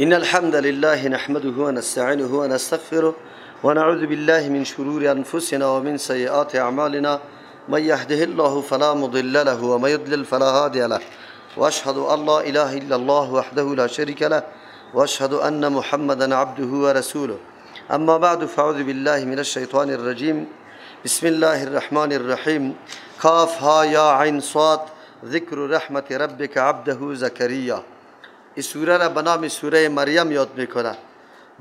إن الحمد لله نحمده ونستعينه ونستغفره ونعوذ بالله من شرور أنفسنا ومن سيئات أعمالنا، من يهده الله فلا مضل له ومن يضلل فلا هادي له، وأشهد أن لا إله إلا الله وحده لا شريك له، وأشهد أن محمدا عبده ورسوله. أما بعد، فأعوذ بالله من الشيطان الرجيم. بسم الله الرحمن الرحيم. کاف ها یا عین صاد، ذکر رحمت ربک عبده زکریا. این سوره را به نام سوره مریم یاد میکنه.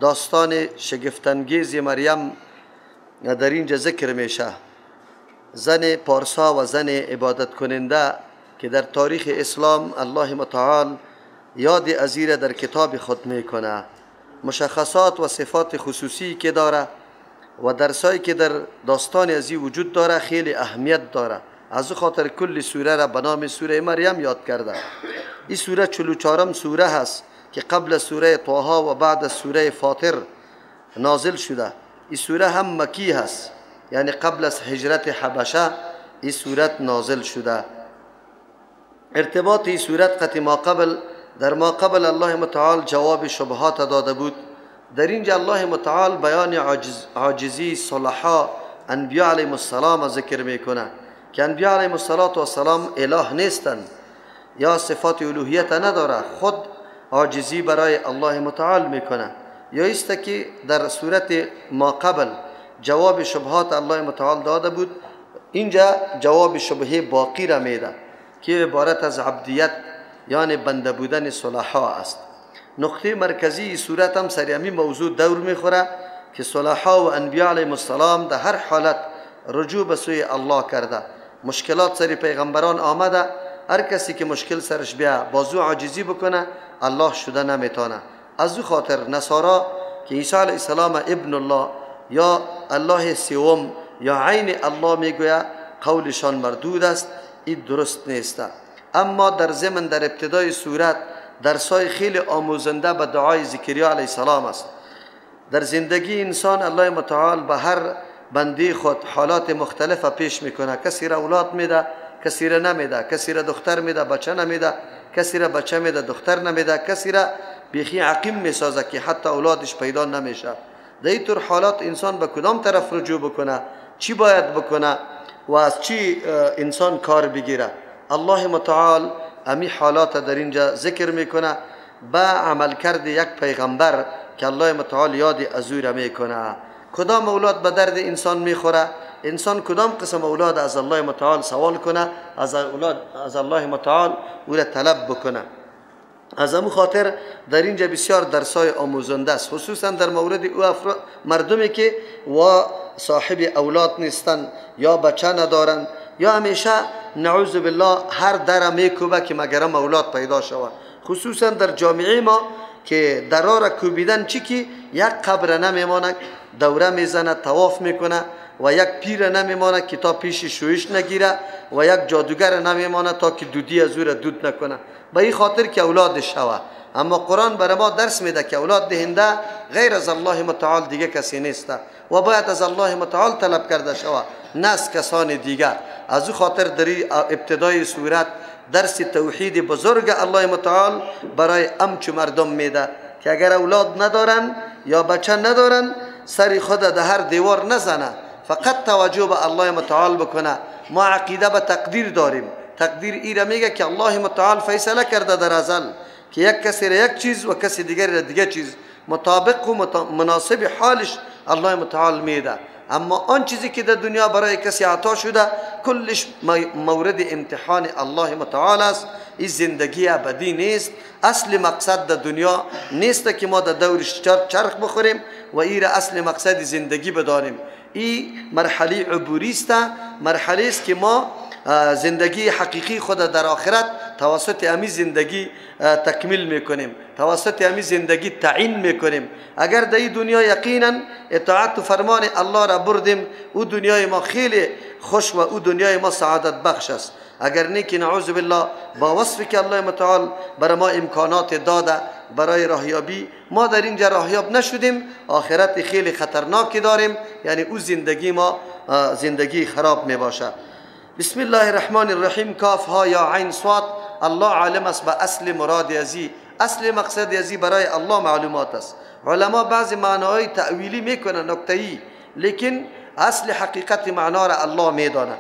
داستان شگفت‌انگیز مریم در اینجا ذکر میشه. زن پارسا و زن عبادت کننده که در تاریخ اسلام الله متعال یاد از را در کتاب خود میکنه. مشخصات و صفات خصوصی که داره و درسایی که در داستان ازی وجود داره خیلی اهمیت داره. از خاطر کل سوره را به نام سوره مریم یاد کرده. این سوره 44 سوره هست که قبل سوره طه و بعد سوره فاطر نازل شده. این سوره هم مکی هست، یعنی قبل از هجرت حبشه این سورت نازل شده. ارتباط این سورت قطع ما قبل، در ما قبل الله متعال جواب شبهات داده بود. در اینجا الله متعال بیان عاجزی صلحا انبیاء علیهم السلام ذکر میکنه که انبیاء علیهم السلام اله نیستند یا صفات الوهیت نداره، خود عاجزی برای الله متعال میکنه. یا است که در صورت ما قبل جواب شبهات الله متعال داده بود، اینجا جواب شبهه باقی را میده که عبارت از عبدیت یعنی بنده بودن صلحا است. نقطه مرکزی صورت هم سر همی موضوع دور میخوره که صلحا و انبیاء علیهم السلام در هر حالت رجوع به سوی الله کرده. مشکلات سر پیغمبران آمده، هر کسی که مشکل سرش بیا بازو عاجزی بکنه الله شده نمیتونه. از او خاطر نصارا که عیسی علیه السلام ابن الله یا الله سوم یا عین الله میگوید، قولشان مردود است، این درست نیست. اما در ضمن در ابتدای سورت درسای خیلی آموزنده به دعای زکریا علیه السلام است. در زندگی انسان الله متعال به هر بنده خود حالات مختلف پیش میکنه. کسی را اولاد میده، کسی را نمیده، کسی را دختر میده بچه نمیده، کسی را بچه میده دختر نمیده، کسی را بیخی عقیم میسازه که حتی اولادش پیدا نمیشه. در این طور حالات انسان به کدام طرف رجوع بکنه، چی باید بکنه و از چی انسان کار بگیره؟ الله متعال امی حالات در اینجا ذکر میکنه با عمل کرد یک پیغمبر که الله متعال یاد از او را میکنه. کدام اولاد به درد انسان میخوره، انسان کدام قسم اولاد از الله متعال سوال کنه، از اولاد از الله متعال او را طلب بکنه. از امو خاطر در اینجا بسیار درسای آموزنده است، خصوصا در مورد او مردمی که و صاحب اولاد نیستن یا بچه ندارن یا همیشه نعوذ بالله هر در میکوبه که مگرم اولاد پیدا شود. خصوصا در جامعه ما که درا را کوبیدن چی که یک قبر نمیمانه، دوره میزنه، طواف میکنه و یک پیر نمیمانه که تا پیش شویش نگیره و یک جادوگر نمیمانه تا که دودی از او را دود نکنه، به این خاطر که اولاد شوه. اما قرآن برای ما درس میده که اولاد دهنده غیر از الله متعال دیگه کسی نیست و باید از الله متعال طلب کرده شوه، نه از کسان دیگه. از او خاطر در ابتدای سورت درس توحید بزرگ الله متعال برای امچ مردم میده که اگر اولاد ندارن یا بچه ندارن سر خود در هر دیوار نزنه، فقط توجه به الله متعال بکنه. ما عقیده به تقدیر داریم. تقدیر ای را میگه که الله متعال فیصله کرده در ازل که یک کسی را یک چیز و کسی دیگر را دیگه چیز مطابق و مناسب حالش الله متعال میده. اما آن چیزی که در دنیا برای کسی عطا شده کلش مورد امتحان الله متعال است. این زندگی ابدی نیست. اصل مقصد در دنیا نیست که ما در دورش چرخ بخوریم و این را اصل مقصد زندگی بدانیم. این مرحله عبوری است، مرحله است که ما زندگی حقیقی خود در آخرت توسط امی زندگی تکمیل میکنیم، توسط امی زندگی تعیین میکنیم. اگر در این دنیا یقینا اطاعت و فرمان الله را بردیم، او دنیای ما خیلی خوش و او دنیای ما سعادت بخش است. اگر نه که نعوذ بالله با وصفی که الله متعال برای ما امکانات داده برای راهیابی، ما در اینجا راهیاب نشدیم، آخرت خیلی خطرناکی داریم، یعنی او زندگی ما زندگی خراب میباشه. بسم الله الرحمن الرحیم. کاف ها یا عین صاد. الله عالم است به اصل مراد ازی اصل مقصد ازی برای الله معلومات است. علما بعضی معناهای تأویلی میکنن نکته‌ای، لیکن اصل حقیقت معنا را الله میدانه.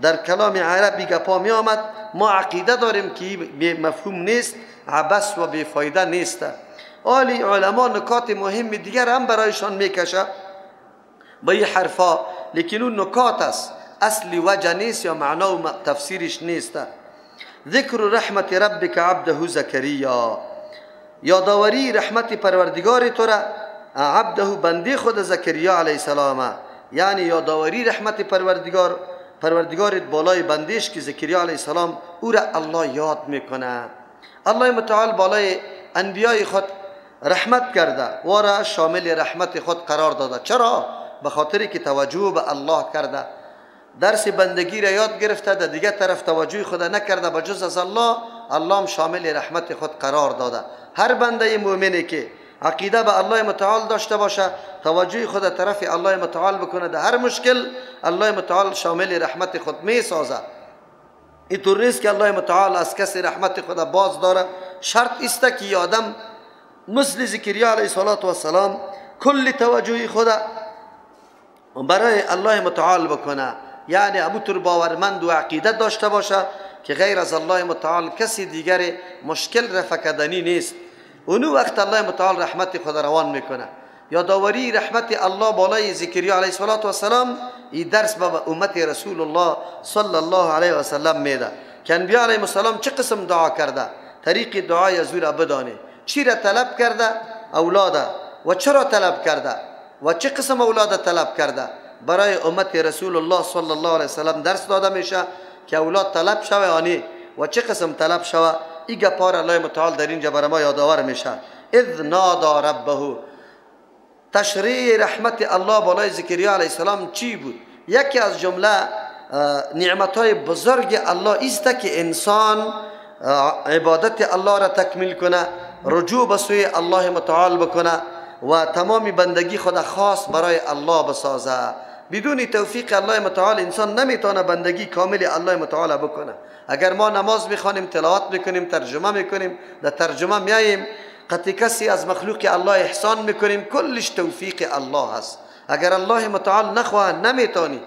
در کلام عربی گپا می آمد، ما عقیده داریم که مفهوم نیست، عبث و بیفایده نیست. آلی علما نکات مهم دیگر هم برایشان میکشه با این حرفا، لیکن اون نکات است، اصل وجه نیست یا معنا و تفسیرش نیست. ذکر رحمت ربک عبده زکریا، یادآوری رحمت پروردگار تو را عبده بنده خود زکریا علیه السلام، یعنی یادآوری رحمت پروردگار، پروردگارت بالای بندش که زکریا علیه السلام او را الله یاد میکنه. الله متعال بالای انبیای خود رحمت کرده و را شامل رحمت خود قرار داده. چرا؟ به خاطر که توجه به الله کرده، درس بندگی را یاد گرفته، در دیگه طرف توجه خود نکرده به جز از الله، الله هم شامل رحمت خود قرار داده. هر بنده مؤمنی که عقیده به الله متعال داشته باشه، توجه خود طرف الله متعال بکنه، در هر مشکل الله متعال شامل رحمت خود می سازه. اینطور نیست که الله متعال از کسی رحمت خود باز داره. شرط است که آدم مثل زکریا علیه السلام کل توجه خود برای الله متعال بکنه، یعنی اموتر باورمند و عقیده داشته باشه که غیر از الله متعال کسی دیگر مشکل رفع کردنی نیست. اونو وقت الله متعال رحمت خود روان میکنه. یادآوری رحمت الله بالای زکریا علیه السلام این درس به امت رسول الله صلی الله علیه و سلم میده که انبیا علیه السلام چه قسم دعا کرده، طریق دعای از او را بدانه، چی را طلب کرده اولاده و چرا طلب کرده و چه قسم اولاد طلب کرده. برای امت رسول الله صلی الله علیه و سلم درس داده میشه که اولاد طلب شوه آنی و چه قسم طلب شوه. این گپار الله متعال در اینجا برای ما یادآور میشه. اذ نادا ربه، تشریع رحمت الله بالای زکریا علیه السلام چی بود؟ یکی از جمله نعمتهای بزرگ الله است که انسان عبادت الله را تکمیل کنه، رجوع به سوی الله متعال بکنه و تمام بندگی خود خاص برای الله بسازه. بدون توفیق الله متعال انسان نمیتونه بندگی کامل الله متعال بکنه. اگر ما نماز میخوانیم، تلاوت میکنیم، ترجمه میکنیم، در ترجمه میاییم، قطعی کسی از مخلوق الله احسان میکنیم، کلش توفیق الله هست. اگر الله متعال نخواه نمیتونی.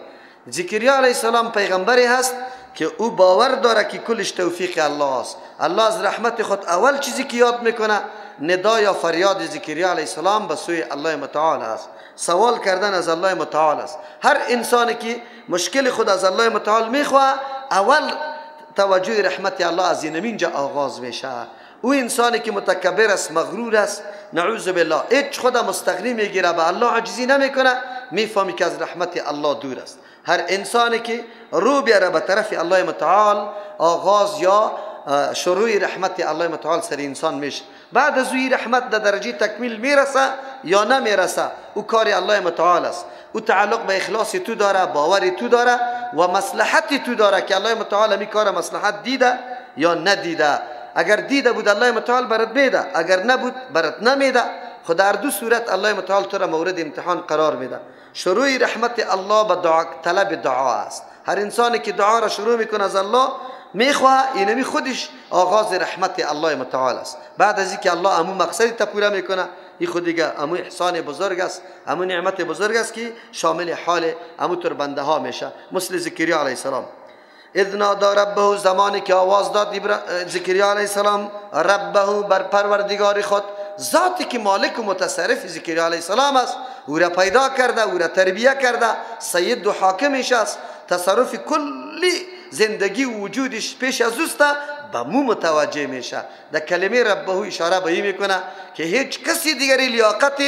زکریا علیه السلام پیغمبری هست که او باور داره که کلش توفیق الله است. الله از رحمت خود اول چیزی که یاد میکنه ندا یا فریاد زکریا علیه السلام به سوی الله متعال است، سوال کردن از الله متعال است. هر انسانی که مشکل خود از الله متعال میخواه، اول توجه رحمت الله از اینجا آغاز میشه. او انسانی که متکبر است، مغرور است، نعوذ بالله، هیچ خود مستغنی میگیره، به الله عاجزی نمیکنه، میفهمی که از رحمت الله دور است. هر انسانی که رو بیاره به طرف الله متعال، آغاز یا شروع رحمت الله متعال سر انسان میشه. بعد از اوی رحمت در درجه تکمیل میرسه یا نمیرسه، او کار الله متعال است. او تعلق به اخلاص تو داره، باور تو داره و مصلحت تو داره که الله متعال می کار مصلحت دیده یا ندیده. اگر دیده بود الله متعال برات میده، اگر نبود برات نمیده. خود در دو صورت الله متعال تو را مورد امتحان قرار میده. شروع رحمت الله به دعا، طلب دعا است. هر انسانی که دعا را شروع میکنه از الله میخواه، اینمی خودش آغاز رحمت الله متعال است. بعد از اینکه الله امو مقصد تا پورا میکنه، این خود دیگه امو احسان بزرگ است، امو نعمت بزرگ است که شامل حال امو تر بنده ها میشه، مثل زکریا علیه السلام. اذ نادا ربه، زمانی که آواز داد زکریا علیه السلام ربه بر پروردگار خود، ذاتی که مالک و متصرف زکریا علیه السلام است، او را پیدا کرده، او را تربیه کرده، سید و حاکمش است، تصرف کلی زندگی و وجودش پیش از اوست، به مو متوجه میشه. در کلمه ربه اشاره به این میکنه که هیچ کسی دیگری لیاقت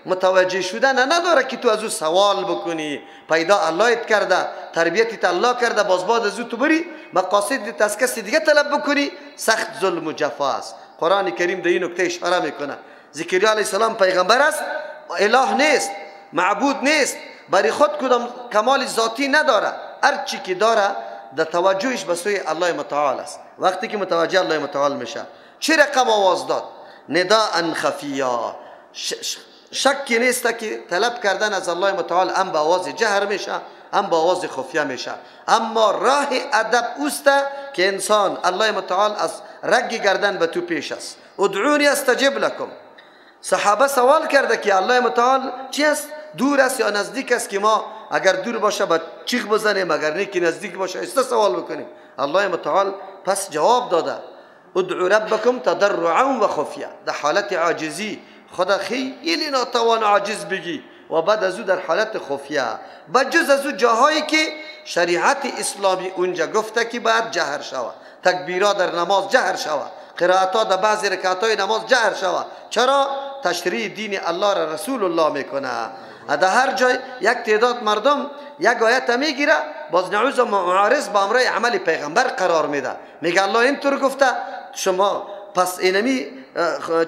متوجه شدن نداره که تو از او سوال بکنی. پیدا الله کرده، تربیت الله کرده، باز بعد از او تو بری مقاصد از کسی دیگه طلب بکنی، سخت ظلم و جفا است. قرآن کریم در این نکته اشاره میکنه. زکریا علیه السلام پیغمبر است، اله نیست، معبود نیست، برای خود کدام کمال ذاتی نداره، هر چی که داره در توجهش به سوی الله متعال است. وقتی که متوجه الله متعال میشه، چه رقم آواز داد؟ نداء خفیا. شکی نیست که طلب کردن از الله متعال هم به آواز جهر میشه، هم به آواز خفیه میشه. اما راه ادب اوست که انسان الله متعال از رگ گردن به تو پیش است. ادعونی استجب لکم. صحابه سوال کرده که الله متعال چی است؟ دور است یا نزدیک است که ما اگر دور باشه با چیغ بزنیم، اگر نه که نزدیک باشه است سوال بکنیم. الله متعال پس جواب داده ادعو ربکم تضرعا و خفیه. در حالت عاجزی خدا خیلی ناتوان عاجز بگی و بعد از او در حالت خفیه، بجز از او جاهایی که شریعت اسلامی اونجا گفته که باید جهر شود، تکبیرها در نماز جهر شود، قرائتها در بعضی رکعت‌های نماز جهر شود. چرا؟ تشریع دین الله را رسول الله میکنه. در هر جای یک تعداد مردم یک آیت میگیره، باز نعوذ معارض با امرای عمل پیغمبر قرار میده، میگه الله اینطور گفته، شما پس اینمی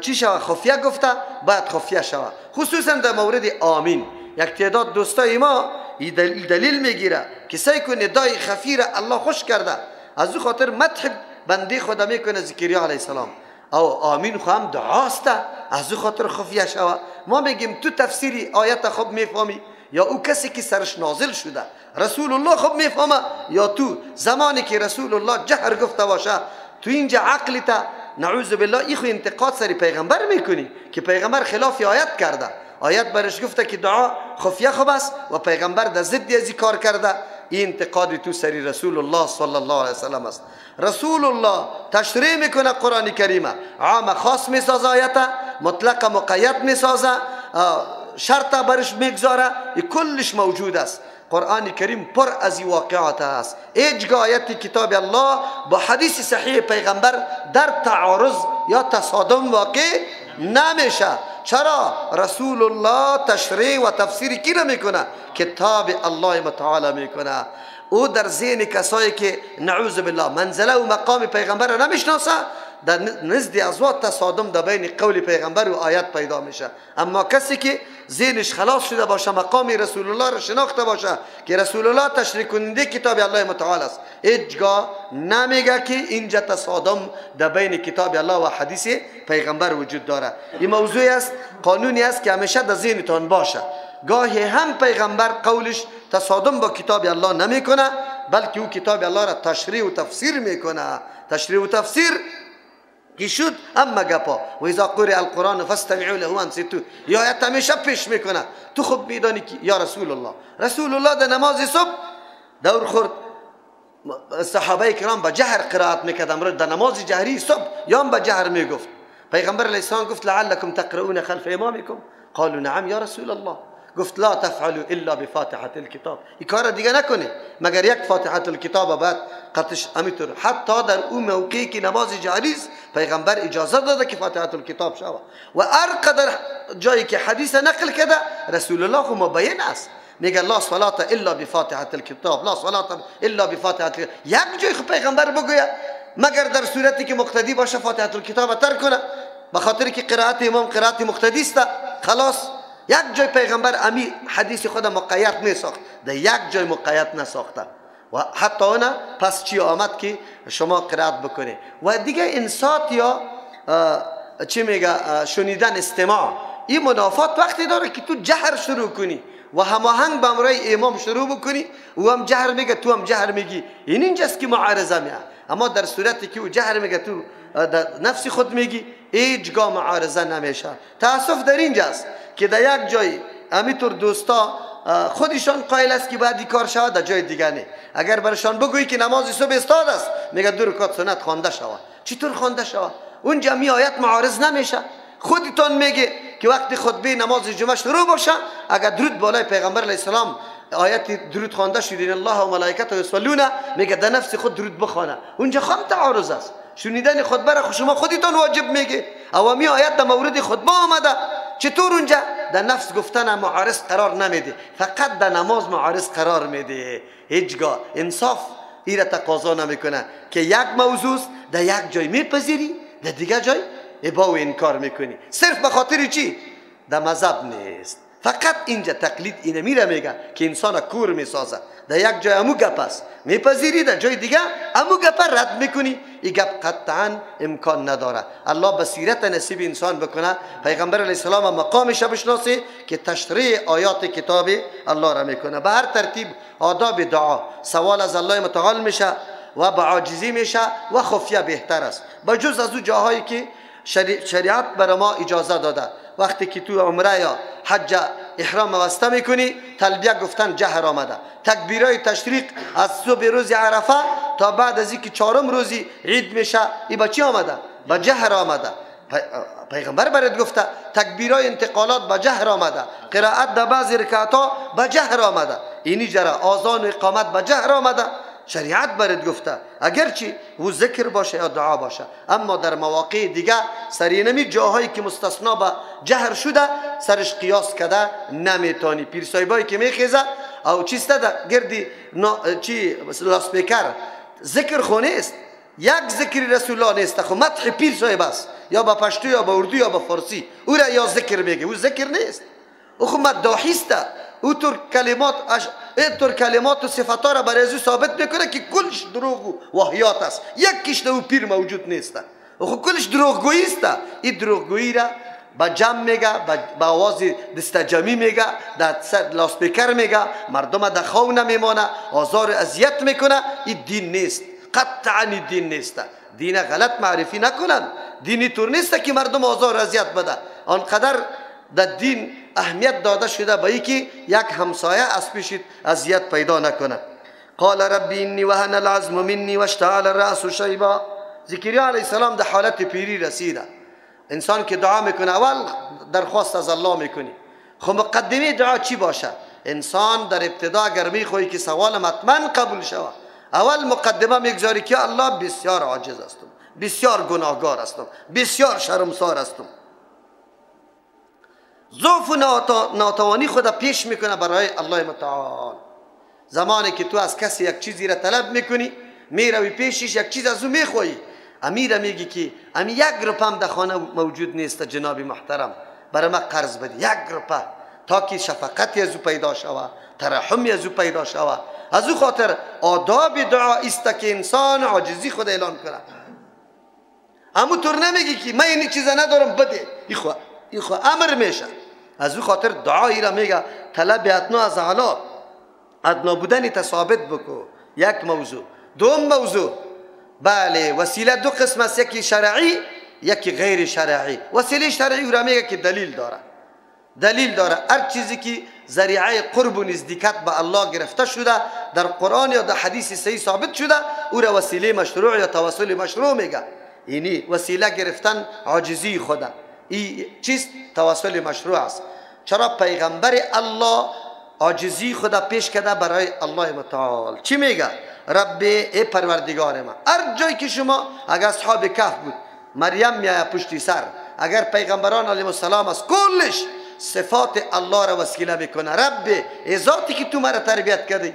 چی شوه؟ خفیه گفته، باید خفیه شوه. خصوصا در مورد آمین یک تعداد دوستای ما این دلیل میگیره که سعی کن ندای خفی را الله خوش کرده، از او خاطر مدح بنده خدا میکنه زکریا علیه السلام، او آمین خو هم دعاست، از او خاطر خفیه شوه. ما میگیم تو تفسیری آیت خوب میفهمی یا او کسی که سرش نازل شده رسول الله خوب میفهمه، یا تو زمانی که رسول الله جهر گفته باشه تو اینجا عقلت نعوذ بالله ای خو انتقاد سر پیغمبر میکنی که پیغمبر خلاف آیت کرده. آیت برش گفته که دعا خفیه خوب است و پیغمبر در ضد از کار کرده. این انتقاد تو سری رسول الله صلی الله علیه وسلم است. رسول الله تشریح میکنه قرآن کریمه، عام خاص میسازه آیت، مطلق مقید میسازه، شرط برش میگذاره، کلش موجود است. قرآن کریم پر از این واقعات است. هیچگاه آیت کتاب الله با حدیث صحیح پیغمبر در تعارض یا تصادم واقع نمیشه. چرا؟ رسول الله تشریح و تفسیر کی نمیکنه؟ کتاب الله متعال میکنه. او در ذهن کسایی که نعوذ بالله منزله و مقام پیغمبر را نمیشناسه، در نزد ازوا تصادم در بین قول پیغمبر و آیت پیدا میشه. اما کسی که ذهنش خلاص شده باشه، مقام رسول الله را شناخته باشه که رسول الله تشریح کننده کتاب الله متعال است، هیچگاه نمیگه که اینجا تصادم در بین کتاب الله و حدیث پیغمبر وجود داره. این موضوعی است، قانونی است که همیشه در ذهنتان باشه. گاهی هم پیغمبر قولش تصادم با کتاب الله نمیکنه، بلکه او کتاب الله را تشریح و تفسیر میکنه. تشریح و تفسیر کی شد؟ اما گپا و اذا قرئ القرآن فاستمعوا له وانصتوا، یا آیت همیشه پیش میکنه. تو خوب میدانی که یا رسول الله، رسول الله در نماز صبح دور خورد، صحابه کرام با جهر قرائت میکردن، در نماز جهری صبح یا با جهر میگفت. پیغمبر علیه السلام گفت لعلکم تقرؤون خلف امامکم، قالوا نعم یا رسول الله. گفت لا تفعلوا الا بفاتحه الكتاب، این کار دیگه نکنه مگر یک فاتحه الکتاب بعد قطش امیتور. حتی در اون موقعی که نماز جهری است پیغمبر اجازه داده که فاتحه الکتاب شوه. و هر قدر جایی که حدیث نقل کرده رسول الله خو مبین است، میگه لا صلاه الا بفاتحه الكتاب، لا صلاه الا بفاتحه الكتاب. یک جای خو پیغمبر بگوید مگر در صورتی که مقتدی باشه فاتحه الکتاب ترک کنه، به خاطر که قرائت امام قرائت مقتدی است. خلاص یک جای پیغمبر امی حدیث خود مقید می ساخت، در یک جای مقید نساخته. و حتی اونه پس چی آمد که شما قرائت بکنه. و دیگه انصات یا چی میگه شنیدن استماع، این منافات وقتی داره که تو جهر شروع کنی و هماهنگ به امرای امام شروع بکنی، او هم جهر میگه تو هم جهر میگی، این اینجاست که معارضه میاد. اما در صورتی که او جهر میگه تو در نفس خود میگی، هیچگاه معارضه نمیشه. تاسف در اینجاست که در یک جای امیتور دوستا خودشان قائل است که باید کار شود، در جای دیگه نه. اگر برشان بگویی که نماز صبح استاد است، میگه دو رکعت سنت خوانده شود. چطور خوانده شود؟ اونجا می آیت معارض نمیشه. خودتان میگه که وقتی خطبه نماز جمعه شروع باشه، اگر درود بالای پیغمبر علیه السلام آیت درود خوانده شد، ان الله و ملائکته یصلون، میگه در نفس خود درود بخوانه. اونجا خام تعارض است. شنیدن خطبه را شما خودتان واجب میگه، او می آیت در مورد خطبه آمده، چطور اونجا در نفس گفتن معارض قرار نمیده، فقط در نماز معارض قرار میده. هیچگاه انصاف ایره تقاضا نمیکنه که یک موضوع است در یک جای میپذیری، در دیگه جای ابا و انکار میکنی، صرف به خاطر چی؟ در مذهب نیست. فقط اینجا تقلید اینه میره میگه که انسان کور میسازه. در یک جای امو گپ است میپذیری، در جای دیگه امو گپ رد میکنی. این گپ قطعا امکان نداره. الله بصیرت نصیب انسان بکنه، پیغمبر علیه السلام مقامش بشناسه که تشریح آیات کتاب الله را میکنه. به هر ترتیب آداب دعا، سوال از الله متعال میشه، و با عاجزی میشه و خفیه بهتر است. به جز از او جاهایی که شریعت برای ما اجازه داده، وقتی که تو عمره یا حج احرام واسطه میکنی تلبیه گفتن جهر آمده، تکبیرای تشریق از صبح روز عرفه تا بعد از اینکه چهارم روزی عید میشه ای با چی آمده؟ با جهر آمده. پیغمبر برات گفته تکبیرای انتقالات با جهر آمده، قرائت در بعضی رکعت ها با جهر آمده، اینی جرا آذان و اقامت با جهر آمده. شریعت برات گفته اگرچه او ذکر باشه یا دعا باشه، اما در مواقع دیگه سرینمی جاهایی که مستثنا به جهر شده سرش قیاس کده نمیتونی. پیر صاحبایی که میخیزه او چیسته در گردی چی لاسپیکر ذکر خو نیست، یک ذکر رسول الله نیست، خو مدح پیر صاحب است، یا با پشتو یا با اردو یا با فارسی، او را یا ذکر میگه، او ذکر نیست، او خو مداحی است. او طور کلمات اینطور کلمات و صفات را برای او ثابت میکنه که کلش دروغ و واهیات است، یکیش در او پیر موجود نیست، او خو کلش دروغگویی است. این دروغگویی را با جمع میگه، با آواز دستجمی میگه، در لاسپیکر میگه، مردم در خو نمیمانه، آزار و اذیت میکنه. این دین نیست، قطعا دین نیست. دین غلط معرفی نکنن، دینی طور نیست که مردم آزار و اذیت بده. آنقدر در دین اهمیت داده شده به اینکه یک همسایه از پیشت اذیت پیدا نکنه. قال ربی انی وهن العظم منی واشتعل الرأس شیبا. زکریا علیه السلام در حالت پیری رسیده. انسان که دعا میکنه اول درخواست از الله میکنی، خب مقدمه دعا چی باشه؟ انسان در ابتدا اگر میخوای که سوال حتما قبول شود، اول مقدمه میگذاری که الله بسیار عاجز هستم، بسیار گناهگار هستم، بسیار شرمسار هستم. ضعف و ناتوانی خود پیش میکنه برای الله متعال. زمانی که تو از کسی یک چیزی را طلب میکنی، میروی پیشش یک چیز از او میخوایی، امیر میگی که امی یک روپه هم در خانه موجود نیست جناب محترم، برای ما قرض بدی یک روپه، تا که شفقتی از او پیدا شوه، ترحمی از او پیدا شوه. از او خاطر آداب دعا است که انسان عاجزی خود اعلان کنه. اما طور نمیگی که من این چیز ندارم بده، این خو امر میشه. از او خاطر دعایی را میگه طلب ادنا از اعلی، ادنا بودن ثابت بکو. یک موضوع. دوم موضوع، بله وسیله دو قسم است، یکی شرعی یکی غیر شرعی. وسیله شرعی را میگه که دلیل داره، دلیل داره. هر چیزی که ذریعه قرب و نزدیکت به الله گرفته شده در قرآن یا در حدیث صحیح ثابت شده، او را وسیله مشروع یا توسل مشروع میگه. اینی وسیله گرفتن عاجزی خدا، این چیز توسل مشروع است. چرا پیغمبر الله عاجزی خدا پیش کرده برای الله متعال؟ چی میگه؟ رب ای پروردگار ما. هر جایی که شما، اگر اصحاب کهف بود مریم میایه پشتی سر، اگر پیغمبران علیهم السلام است، کلش صفات الله را وسیله میکنه. رب ای ذاتی که تو مرا تربیت کردی،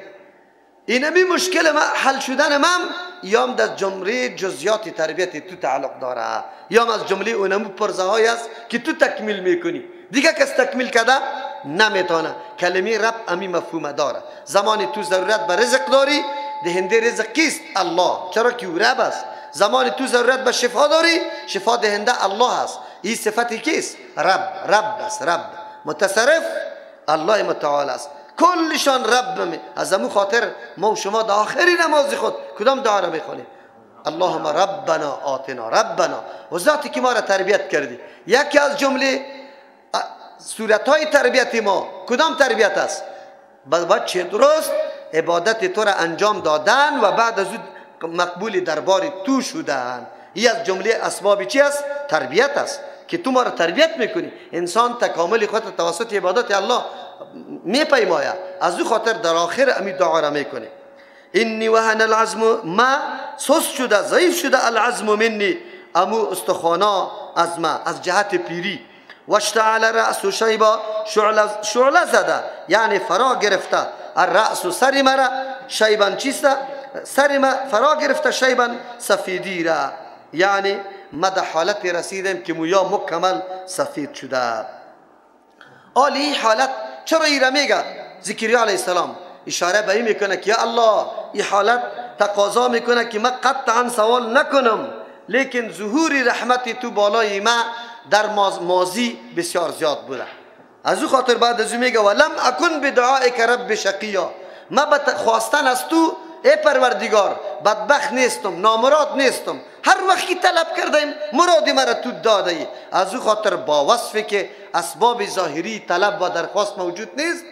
اینمی مشکل ما حل شدن من یام در جمله جزئیات تربیت تو تعلق داره، یام از جمله اونمو پرزه های است که تو تکمیل میکنی، دیگه کس تکمیل کرده نمیتونه. کلمه رب امی مفهوم داره. زمانی تو ضرورت به رزق داری، دهنده رزق کیست؟ الله. چرا که او رب است. زمانی تو ضرورت به شفا داری، شفا دهنده الله است. این صفت کیست؟ رب. رب است. رب متصرف الله متعال است. کلشان رب می. از امو خاطر ما و شما در آخری نماز خود کدام دعا را میخوانیم؟ اللهم ربنا آتنا. ربنا و ذاتی که ما را تربیت کردی. یکی از جمله صورت های تربیت ما کدام تربیت است؟ بچه درست عبادت تو را انجام دادن و بعد از او مقبول دربار تو شدن. این از جمله اسباب چی است؟ تربیت است که تو ما را تربیت میکنی. انسان تکامل خود توسط عبادت الله میپیماید. از او خاطر در آخر امی دعا را میکنه. انی وهن العظم، ما سست شده ضعیف شده، العظم منی، امو استخوانا از ما از جهت پیری. واشتعل رأس شیبا، شعله زده یعنی فرا گرفته. الرأس سر مرا، شیبا چیست؟ سر ما فرا گرفته، شیبا سفیدی را، یعنی ما در حالت رسیدم که مویا مکمل سفید شده. آلی حالت چرا ایره میگه؟ زکریا علیه السلام اشاره به این میکنه که یا الله این حالت تقاضا میکنه که من قطعا سوال نکنم، لیکن ظهور رحمت تو بالای ما در ماضی بسیار زیاد بوده. از او خاطر بعد از او میگه ولم اکن بدعائک رب شقیا، ما به خواستن از تو ای پروردگار بدبخت نیستم، نامراد نیستم، هر وقت که طلب کردیم مراد مرا تو داده ای. از او خاطر با وصفی که اسباب ظاهری طلب و درخواست موجود نیست،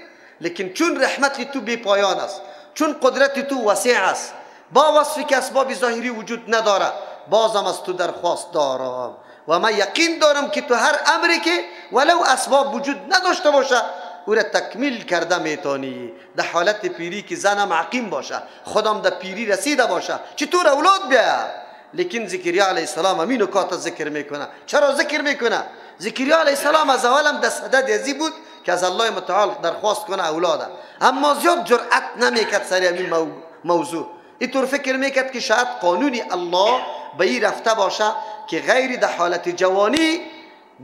لیکن چون رحمت تو بی پایان است، چون قدرت تو وسیع است، با وصفی که اسباب ظاهری وجود نداره، بازم از تو درخواست دارم و من یقین دارم که تو هر امری که ولو اسباب وجود نداشته باشه او را تکمیل کرده میتونی. در حالت پیری که زنم عقیم باشه، خودم در پیری رسیده باشه، چطور اولاد بیاید؟ لیکن زکریا علیه السلام همین نکات ذکر میکنه. چرا ذکر میکنه؟ زکریا علیه السلام از اولم در صدد ازی بود که از الله متعال درخواست کنه اولاده، اما زیاد جرأت نمیکرد سر همین موضوع. اینطور فکر میکرد که شاید قانون الله به این رفته باشه که غیر در حالت جوانی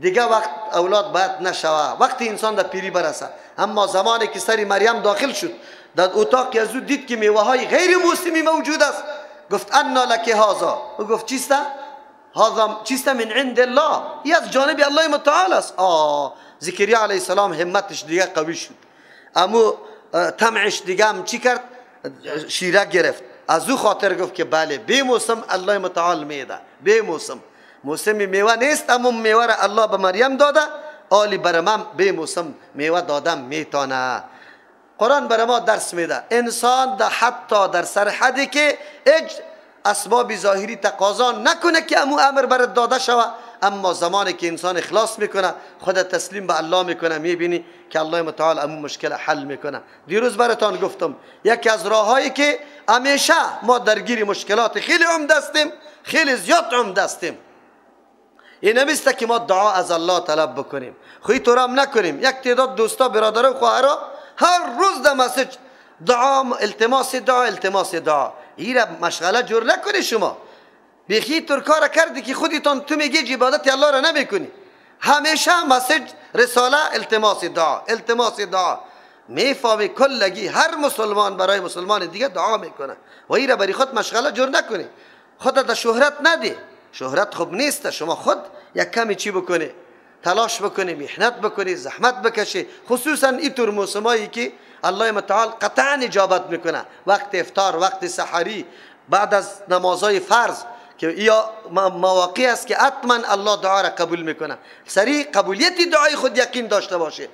دیگه وقت اولاد باید نشوه، وقتی انسان در پیری برسه. اما زمانی که سر مریم داخل شد در اتاق از او دید که میوه های غیر موسمی موجود است، گفت انا لک هذا. او گفت چیست؟ هذا چیست؟ من عند الله، ای از جانب الله متعال است. زکریا علیه السلام همتش دیگه قوی شد، اما طمعش دیگه هم چی کرد؟ شیره گرفت. از او خاطر گفت که بله بی موسم الله متعال میده، بی موسم، موسم میوه نیست اما میوه را الله به مریم داده، آلی بر من بی موسم میوه دادم میتانه. قرآن بر ما درس میده انسان در حتی در سرحدی که اسباب ظاهری تقاضا نکنه که امو امر برات داده شوه، اما زمانی که انسان اخلاص میکنه، خود تسلیم به الله میکنه، میبینی که الله متعال امو مشکل حل میکنه. دیروز براتان گفتم یکی از راههایی که همیشه ما درگیر مشکلات خیلی عمده هستیم، خیلی زیاد عمده هستیم، این نمیسته که ما دعا از الله طلب بکنیم. خوی تو هم نکنیم. یک تعداد دوستا، برادرها و خواهرها هر روز در مسجد دعا، التماس دعا، التماس دعا. این را مشغله جور نکنی. شما بیخی تر کار کردی که خودتان تو میگی عبادت الله را نمیکنی. همیشه مسجد رساله التماس دعا، التماس دعا. میفهمی کلگی هر مسلمان برای مسلمان دیگه دعا میکنه و این را برای خود مشغله جور نکنی. خود در شهرت ندی. شهرت خوب نیست. شما خود یک کمی چی بکنی، تلاش بکنی، محنت بکنی، زحمت بکشی، خصوصا اینطور موسمایی که الله متعال قطعا اجابت میکنه، وقت افطار، وقت سحری، بعد از نمازهای فرض، که یا مواقع است که حتما الله دعا را قبول میکنه. سریع قبولیت دعای خود یقین داشته باشه.